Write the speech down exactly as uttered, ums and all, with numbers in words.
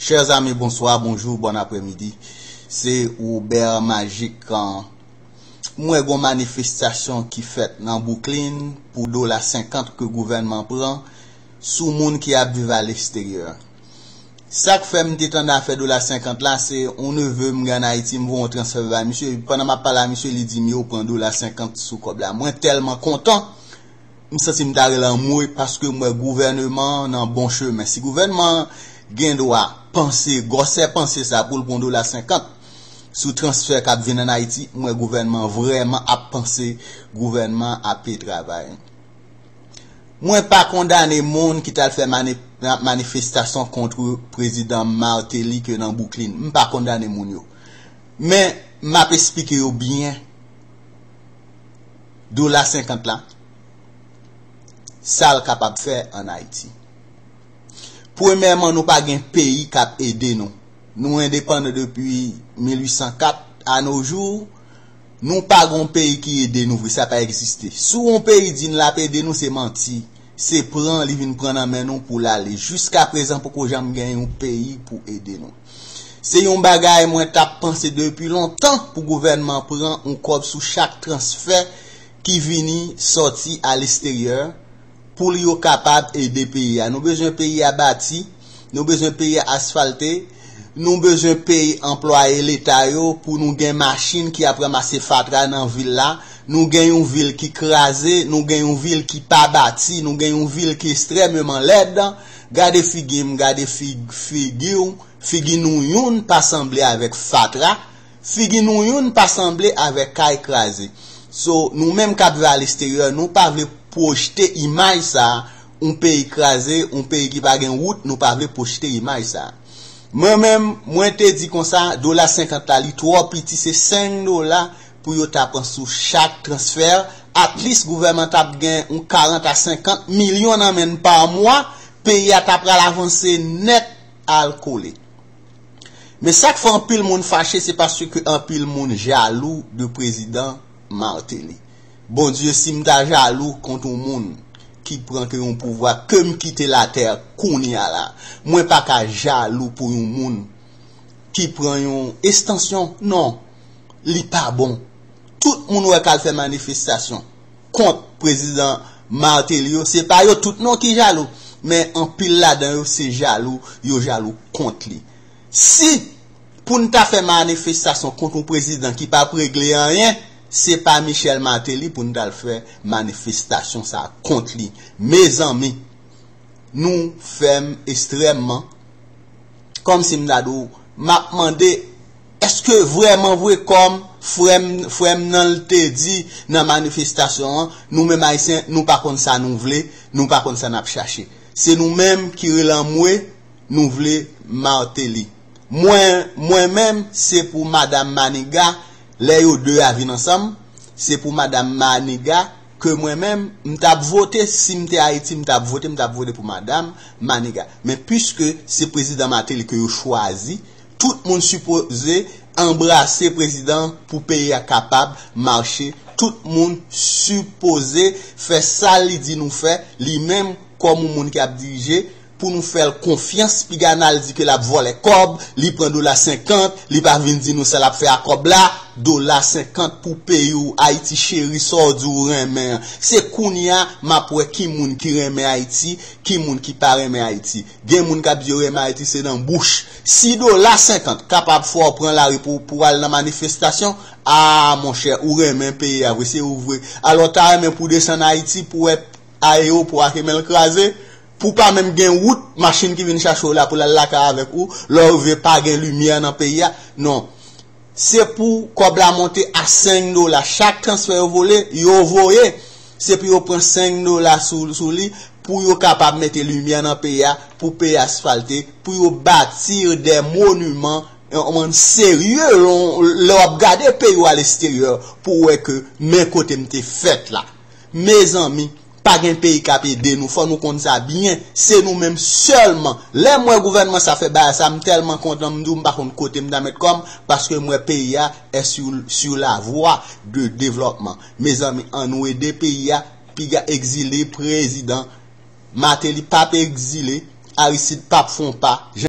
Chers amis, bonsoir, bonjour, bon après-midi. Se Robert Magic. An, mwen gon manifestasyon ki fèt nan Brooklyn pou dola senkant ke gouvènman pran sou moun ki ap viv a leksteryè. Sa k fè m te tande afè dola senkant la, se yon neve m gen ann Ayiti, m voye yon transfè bay misye. Pandan m ap pale a misye, li di m yo pran dola senkant sou kòb la. Mwen tèlman kontan, m santi m ta rele anmwe paske m wè gouvènman an nan bon chemen. Si gouvènman an gen dwa panse, gwosè panse sa pou l pran dola senkant sou transfè k ap vin ann Ayiti, m wè gouvènman an vrèman ap panse, gouvènman an ap travay. Mwen pa kondane moun ki t al fè mani-, manifestasyon kont prezidan Martelly ke nan Brooklyn. M pa kondane moun yo. Men, m ap esplike yo byen. Dola senkant la, sa l kapab fè ann Ayiti. Premyèman, nou pa gen peyi k ap ede nou. Nou endepandan depi mil uit san kat a no jou. Nou pa gen yon peyi ki ede nou vre, sa pa egziste. Si yon peyi di n l ap ede nou, se manti. Se pran li vin pran nan men nou pou l ale. Jiska prezan, poko janm gen yon peyi pou ede nou. Se yon bagay mwen t ap panse depi lontan pou gouvènman pran yon kòb sou chak transfè ki vini sòti a leksteryè pou yo kapab ede peyi a. Nou bezwen peyi a bati, nou bezwen peyi a asfalte, nou bezwen peyi anplwaye leta yo pou nou gen machin ki ap ranmase fatra nan vil la. Nou gen yon vil ki kraze, nou gen yon vil ki pa bati, nou gen yon vil ki ekstrèmeman lèd. Gade figi m, gade fig-, figi w, figi nou youn pa sanble avèk fatra. Figi nou youn pa sanble avèk kay kraze. So, nou menm k ap viv a leksteryè, nou pa vle pwojte imaj sa a, yon peyi kraze, yon peyi ki pa gen wout, nou pa vle pwojte imaj sa a. Mwen menm, mwen te di konsa, dola senkant la, li twò piti, se senk dola pou yo ta pran sou chak transfè. At least, gouvènman t ap gen yon karant a senkant milyon nan men n pa mwa, peyi a ta pral avanse nèt al kole. Men sa k fè anpil moun fache, se paske anpil moun jalou de prezidan Martelly. Bondye, si m ta jalou kont yon moun ki pran ke yon pouvwa, ke m kite latè kounye a la, mwen pa ka jalou pou yon moun ki pran yon estansyon. Non, li pa bon. Tout moun wè k al fè manifestasyon kont prezidan Martelly yo, se pa yo tout non ki jalou, men anpil ladan yo se jalou, yo jalou kont li. Si pou n ta fè manifestasyon kont yon prezidan ki p ap regle anyen, se pa Michel Martelly pou n t al fè manifestasyon sa a kont li. Mezanmi, nou fè m ekstrèmman, kòmsi m ta di w, m ap mande, èske vrèman vre kòm frè m, frè m nan l te di nan manifestasyon an, nou menm Ayisyen, nou pa konn sa nou vle, nou pa konn sa n ap chache. Se nou menm ki rele anmwe, nou vle Martelly. Mwen, mwen menm, se pou Madanm Maniga, lè yo de a vin ansanm, se pou Madanm Maniga ke mwen menm, m t ap vote, si m te Ayiti, m t ap vote, m t ap vote pou Madanm Maniga. Men piske se prezidan Martelly ke yo chwazi, tout moun sipoze anbrase prezidan pou peyi a kapab mache. Tout moun sipoze fè sa li di nou fè, li menm kòm yon moun ki ap dirije, pou nou fè l konfyans, piga n al di ke l ap vòlè kòb, li pran dola senkant, li pa vin di nou sa l ap fè a kòb la, dola senkant pou peyi w, Ayiti cheri, sa w di w renmen an. Se kounye a, m ap wè ki moun ki renmen Ayiti, ki moun ki pa renmen Ayiti. Gen moun k ap di yo renmen Ayiti, se nan bouch. Si dola senkant kapab fè w pran lari pou, pou w al nan manifestasyon, a, monchè, ou renmen peyi a vre, se ou vre. Alò, w ta renmen pou w desann Ayiti, pou w wè ayewopò a, ke men l kraze, pou pa menm gen wout, machin ki vin chache w la pou l al lakay avèk ou, lè w rive pa gen limyè nan peyi a. Non. Se pou kòb la monte a senk dola. Chak transfè yo vole, yo voye, se pou yo pran senk dola sou, sou li, pou yo kapab mete limyè nan peyi a, pou peyi a asfalte, pou yo bati de moniman, yon moun serye, lè w ap gade peyi w a leksteryè, pou w wè ke men kote m te fèt la. Mezanmi, pa gen peyi k ap ede nou, fò nou konn sa byen, se nou menm sèlman. Lè m wè gouvènman sa fè bagay sa, m tèlman kontan, m di w m pa konn kote m ta met kò m, paske m wè peyi a est sur, sur la voie de développement. Mezanmi, ann nou ede peyi a, piga egzile prezidan. Martelly p ap egzile, Aristide p ap fè yon pa.